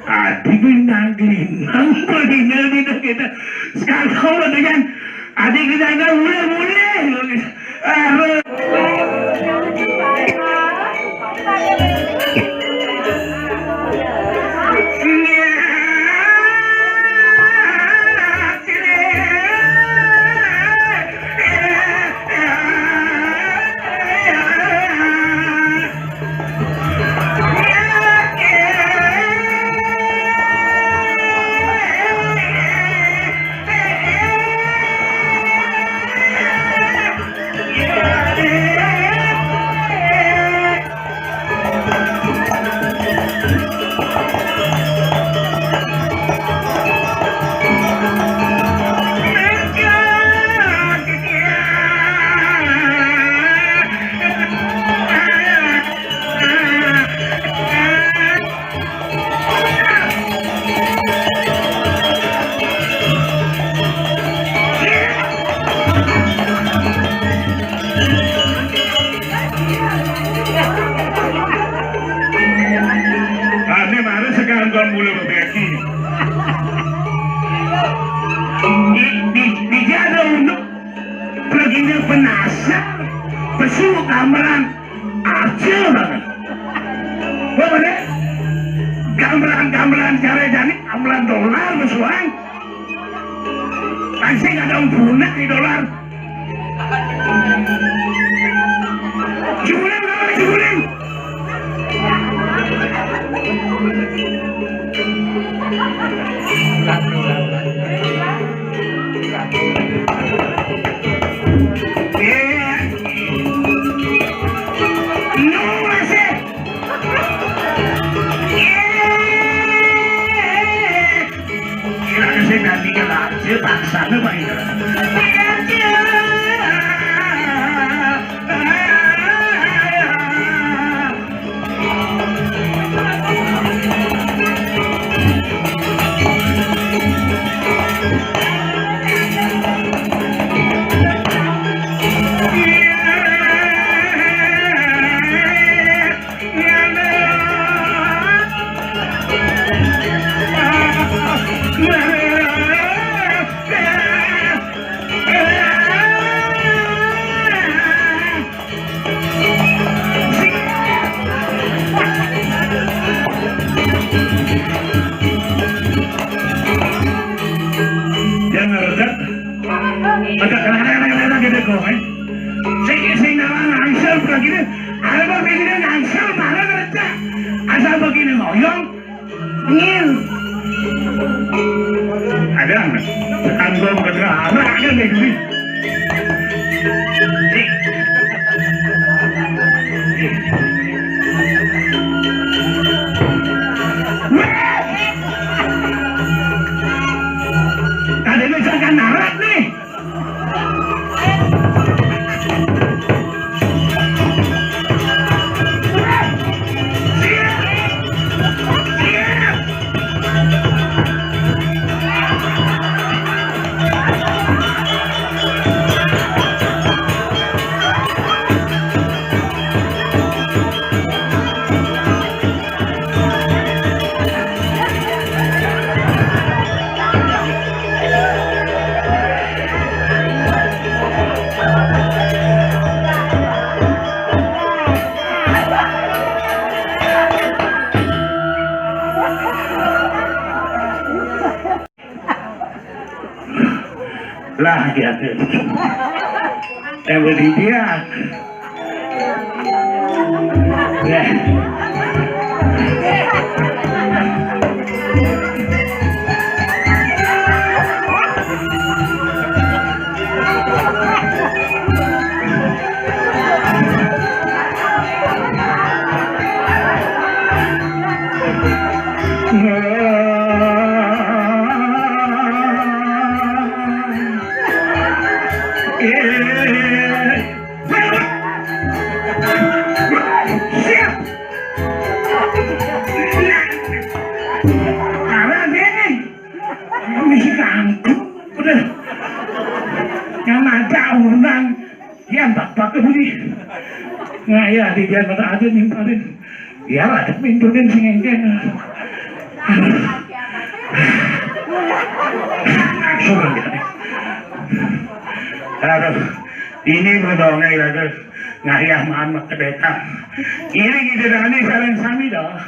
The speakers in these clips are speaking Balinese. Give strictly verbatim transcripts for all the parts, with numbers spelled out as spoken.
Adi kuwi nang linang, kuwi nang linang kita. Sekarang mau dengan adi kita nang mulai-mulai. Aduh. Ane mare sekarang kon mula bebeki. Di, di, di dia ada unduk. Perginya penasar, pesu gamelan, acil banget. Apa mana? Gamelan-gamelan cara jani, gamelan dolar, pesuang. Kan sing ada punah di dolar. Cibulan, kawan, cibulan. Jangan redak. Ada kadang-kadang gitu kok, eh. Sing sing ngalang ngangsel begini, ada begini ngangsel malah redak. Asal begini ngoyong, ngil. Ada nggak? Tanggung bergerak, ada nggak, Juli? Tadi misalkan narat nih. Lah, dia tuh. Yang beli dia. Ya. Karena ini mesti kangkung, udah yang ada orang yang tak pakai budi. Nah, ya, di dia kata ada nimparin. Ya, ada pintunya sing engkeng. Ini bedonge lagi ngayah maan makedekan. Ini gidedane sareng sami dah.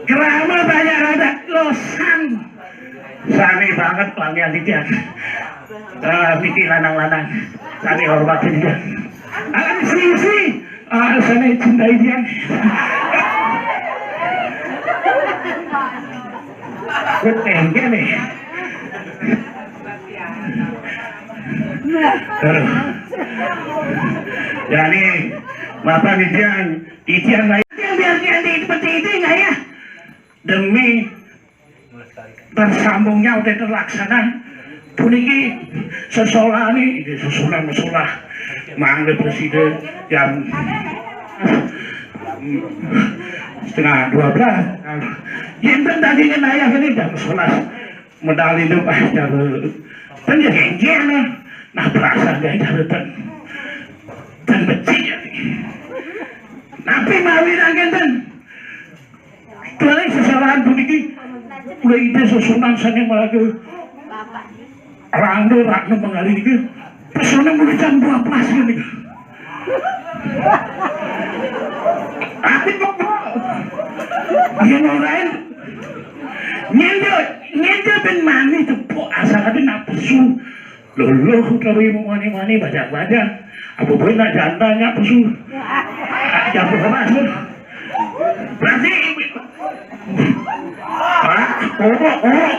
Krama banyak rada losan. Sami banget panggil titiang. Eh, Piti lanang-lanang. Sami hormat titiang. Alam sisi. Ah, sami cintai dia. Kok tengke nih. Aduh. Jadi, Bapak Ijan, Ijan, yang biar jadi seperti itu nggak ya? Demi tersambungnya udah terlaksana. Puniki sesolah nih, ini sesolah, sesolah. Mangga presiden jam setengah dua belas. Yang tadi ayah ini jam sebelas. Medal hidup, ah, cara penjengkel, nah. Nah, perasaan dia cara ten, ten becik ya. Tapi mawi nangkenten. Tuh, ini sesalahan puniki. Udah ide susunan sana malah ke Rangga Ratna mengalih ke. Pesona mulai jam dua belas ini. Aku kok dia ngelain. Nyenda, nyenda ben mani tepuk asal ada nak pesu. Luluh utawi mani-mani, bajak-bajak. Apa boleh nak janda nak pesu? Jam berapa tu? Berarti, ah, oh, oh.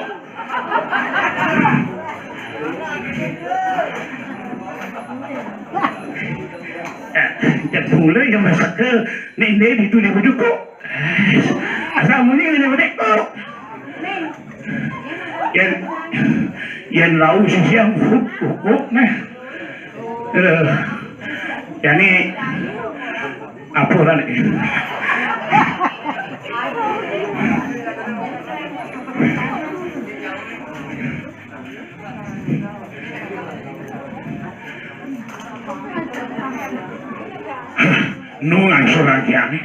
Eh, jam pula yang masak ke, ni, ni, itu dia berjukuk. Asal muni ni, ni, oh. Yang, yang lau sisiang, huk, huk, huk, nah. Eh, yang ni, apa orang ni? Nungan surang kiane.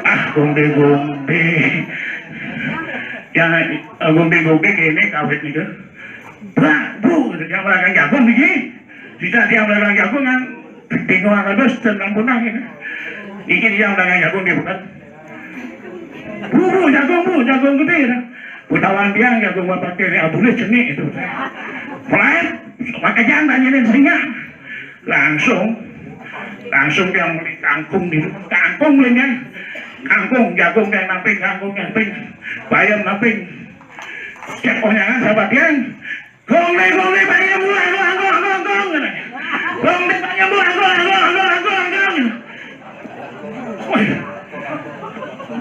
Ah, gombe-gombe. Ya, eh, gombe-gombe kene kawit nika. Brak, bu, gitu, yang belakang jagung iki. Bisa dia belakang jagung kan bingung terus tenang punah gitu. Iki dia belakang jagung dia bukan. Bu, bu, jagung, bu, jagung gede, nah. Utawan tiang jagung bapak kene, ah, boleh cenik itu. Mulai, maka jangan tanyain singa. Langsung, langsung tiang beli kangkung di, kangkung belinya. Kangkung, jagung yang namping, kangkung namping, bayam namping. Cek konyangan sahabat tiang. Gong deh, gong deh, bayam buah, gong, gong, gong, gong, gong. Gong deh, bayam buah, gong, gong, gong, gong, gong. Wih.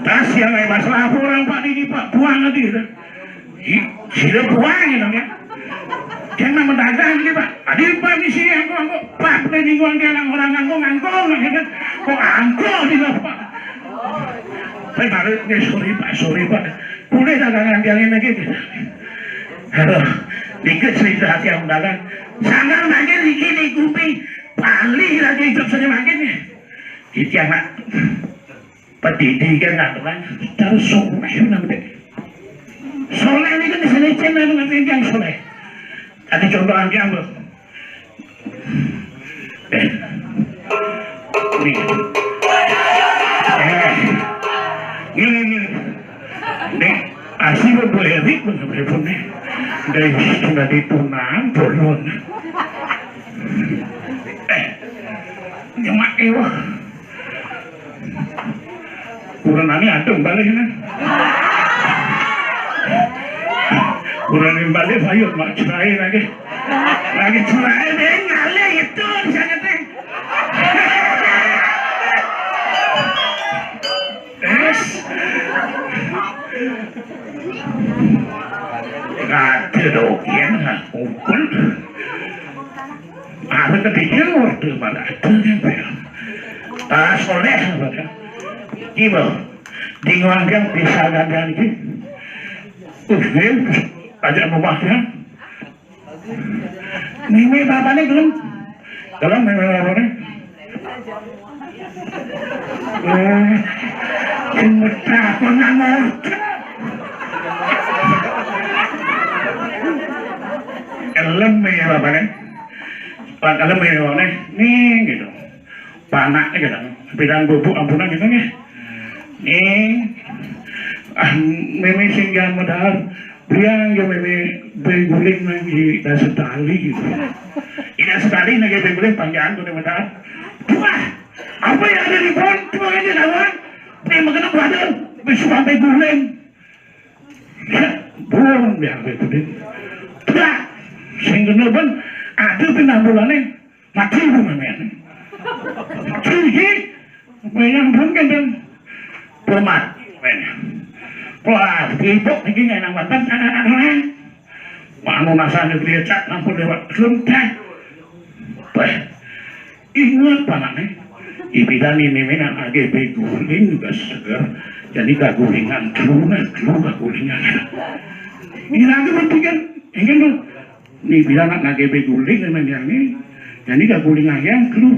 Tas yang ngai masalah apa orang Pak ini, Pak, buang nanti, gitu. Ih, sila buang ini namanya. Jangan mendagang ini, Pak. Adi Pak misi yang kok, kok, Pak, boleh nyinggung dia orang, orang nganggung, nganggung, gitu. Kok angkung di Pak? Tapi baru, "Ini sorry, Pak, sorry, Pak. Boleh dagangan dia ini lagi, gitu." Aduh, dikit cerita hati yang dagang. Sangat makin dikit di kuping. Palih lagi hidup saya makin nih. Iki anak pendidikan aturan terus soleh namanya. Soleh ini kan disini cina dengan yang soleh. Ada contoh yang, eh, ini, eh, ini, ini, ini, asli buat Erik bener-bener nih. Dari sudah ditunang turun. Eh, nyemak ewa. Kurang aneh adem balik, nah. Kurang aneh balik, ayo, mak cerai lagi. Lagi cerai, deh, ngalih itu di sana, teh. Es. Ada dokian, nah, kumpul. Ada ketiga waktu mana ada nempel. Ah, soleh, maka. Gimana? Di ngelanggang bisa nganggangin. Uh, dia ajak rumahnya. Mimi bapaknya belum? Belum, mimi bapaknya. Eh, sing betah kok nang ngocok. Leme bapakne. Pak leme bapakne. Ning gitu. Panakne gitu. Bilang bubuk ampunan gitu nggih. Ning. Ah, meme sing jangan medal. Bilang ya meme beguling nang di dasa tali gitu. Ida setali nang beguling panjang tuh medal. Wah, apa yang ada di pohon? Cuma ini kawan. Dia mengenai badan. Bisa sampai guling. Ya, burung dia sampai guling. Tidak. Sing kena ben, ada pindah bulannya. Mati bu memen. Sing, menyang pun kan, ben. Bermati, men. Wah, sibuk ini nggak enak banget. Manu nasane beli cat, ampun lewat. Belum dah. Wah, ingat panane. Ibidan ini menan age beguling juga seger. Jadi kagulingan, keluna, keluna kagulingan. Ini lagi berpikir, ingin tuh. Ini bilang nak nage beguling, memang yang ini. Jadi kagulingan yang kelu.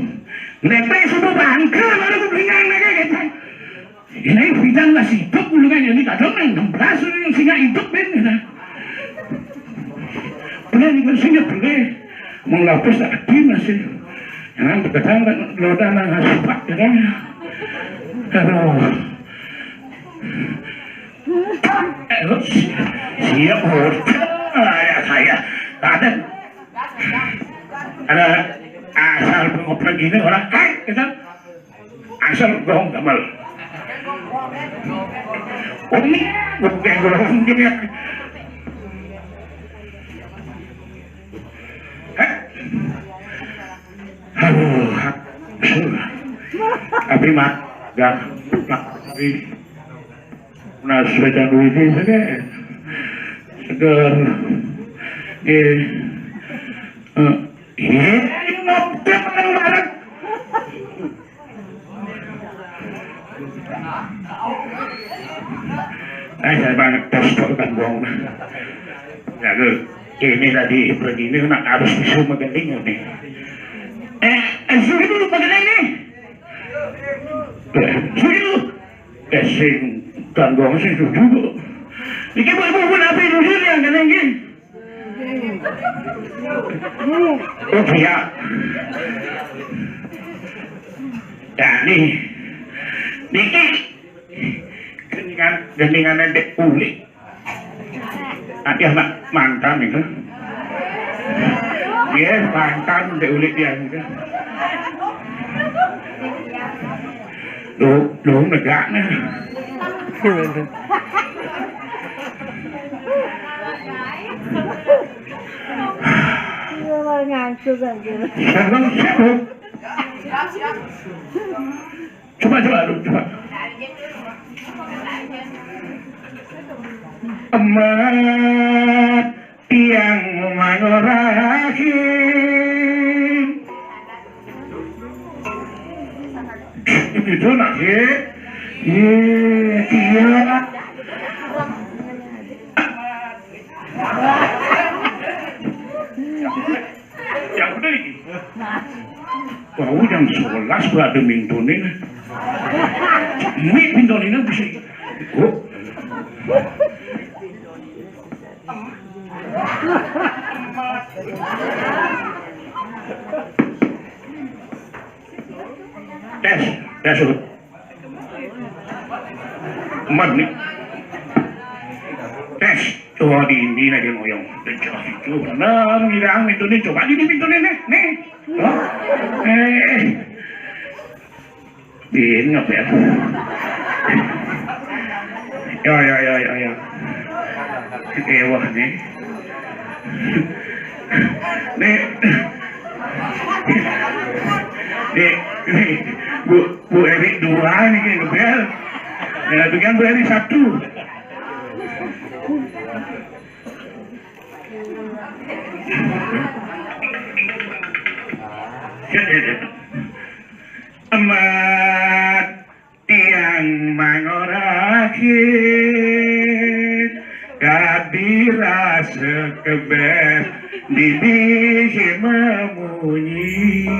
Lepe subuh bangke, baru gulingan lagi gitu. Ini bidan lah sibuk gulingan, jadi kadang yang enam belas ini singa hidup ben gitu. Boleh nih, singa boleh. Mau lapis tak adi masih. Jangan berkadang kan lo dan nang hasupak ya kan. Aduh. Eh, si-, siap, bocah. Ya, saya. Ada, ada asal pengoprek ini orang, eh, gitu. Asal gong gamal. Umi, bukan gong gini. Eh. Aduh, ha-, tapi mak, gak, mak, tapi, nah, sepeda duit ini, seger. Seger. Eh, eh, iya, ini ngopi bareng-bareng. Eh, saya banget tos kan, Bong. Ya, lu, ini tadi begini nak harus bisa magending ini. Eh, eh, sini dulu magending nih. Eh, sini dulu. Eh, sing kan, Bong, sing dulu. Iki ibu-ibu pun apa dulu yang gending? Oh, iya. Dani. Niki. Gendingan, gendingan Dek Ulik. Ada anak mantan itu. Iya, mantan Dek Ulik dia itu. Lu, lu negaknya. Iya, malah ngantuk aja. Siapa, siapa? Coba, coba, lu, coba. Emat tiang mangorahin. Itu nak, eh. Iya, iya. Yang bener iki. Wau jam sebelas badhe mintune. Mik pintune bisa. Oh. Tes, tes. Emat nih. Tes. Coba di ini lagi ngoyong. Pecah itu. Benar, ngilang pintu nih. Coba di pintu nih, nih. Nih. Hah? Eh. Di ini ngepel. Yo, yo, yo, yo, yo. Ewah nih. Nih. Nih, nih. Bu, Bu Eri dua nih kayak ngebel. Ya, itu kan Bu Eri satu. Emat tiang mangorahin, kadirasa kebes, didih memunyi.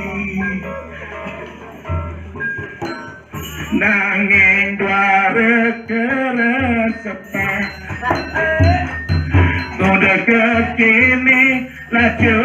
Nanging dware keresepan, udah kekini laju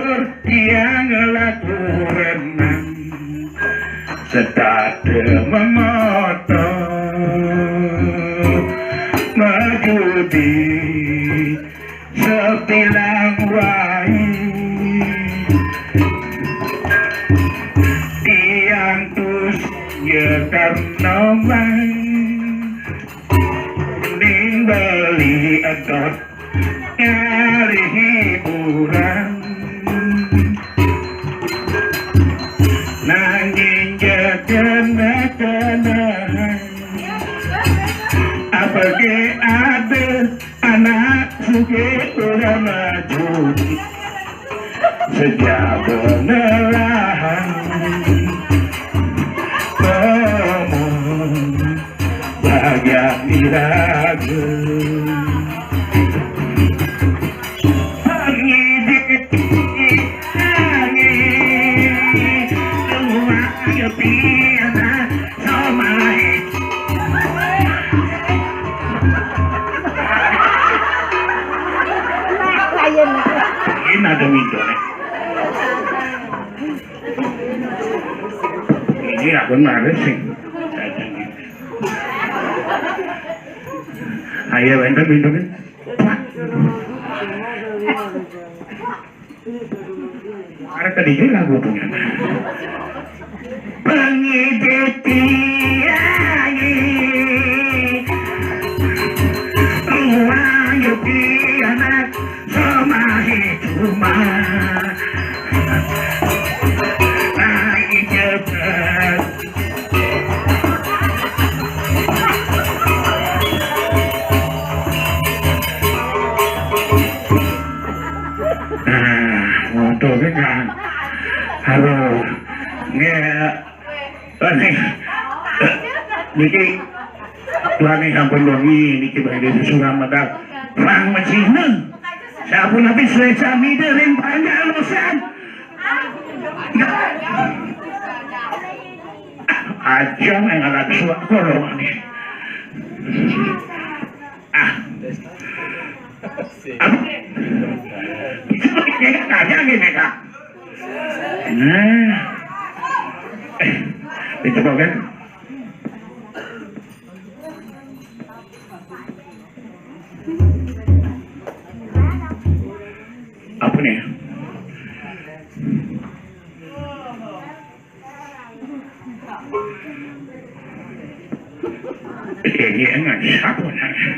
Edot nyari hiburan, nanging jagana-jagana. Abah ge ada anak suge udah maju. Sejak beneran ngomong bahagia diragu. Pangidit angin, luar biasa, somai. Ini ada minta nih. Ini aku narik sih. Ayo, enten pintunya. Ada tadi juga lagu punya. Pengiditi aye, ruang yuki anak, semahi cuma. Nah, ijebet. Nah, motor kan. Aduh. Nge-, ini. Niki. Tuhan ini sampun wengi, niki badhe sesuram medal. Perang Mesina. Sampun habis lesan ide ring panjalosan. Aja nang anak suwak kula mani. Ah. Apa? Itu pakai kaya gini, Kak. Nah. Eh, itu kan. Apa nih? Iya, iya, enggak, siapa nanya?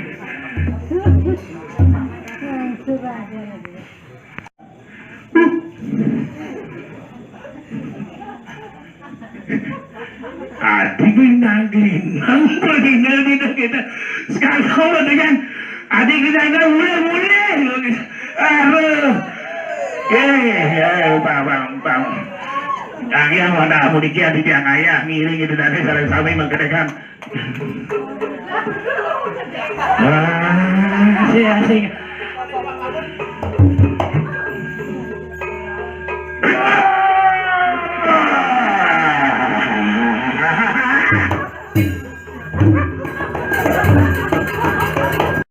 Adi binang limang, binang, binang kita. Sekarang dengan adi binang mulai, mulai. Aduh. Eh, eh, bang, bang, bang. Yang, yang mana, mau dikit, adi yang ayah, ngiring itu dari salah sami mengkedekan. Wah, sih, asing.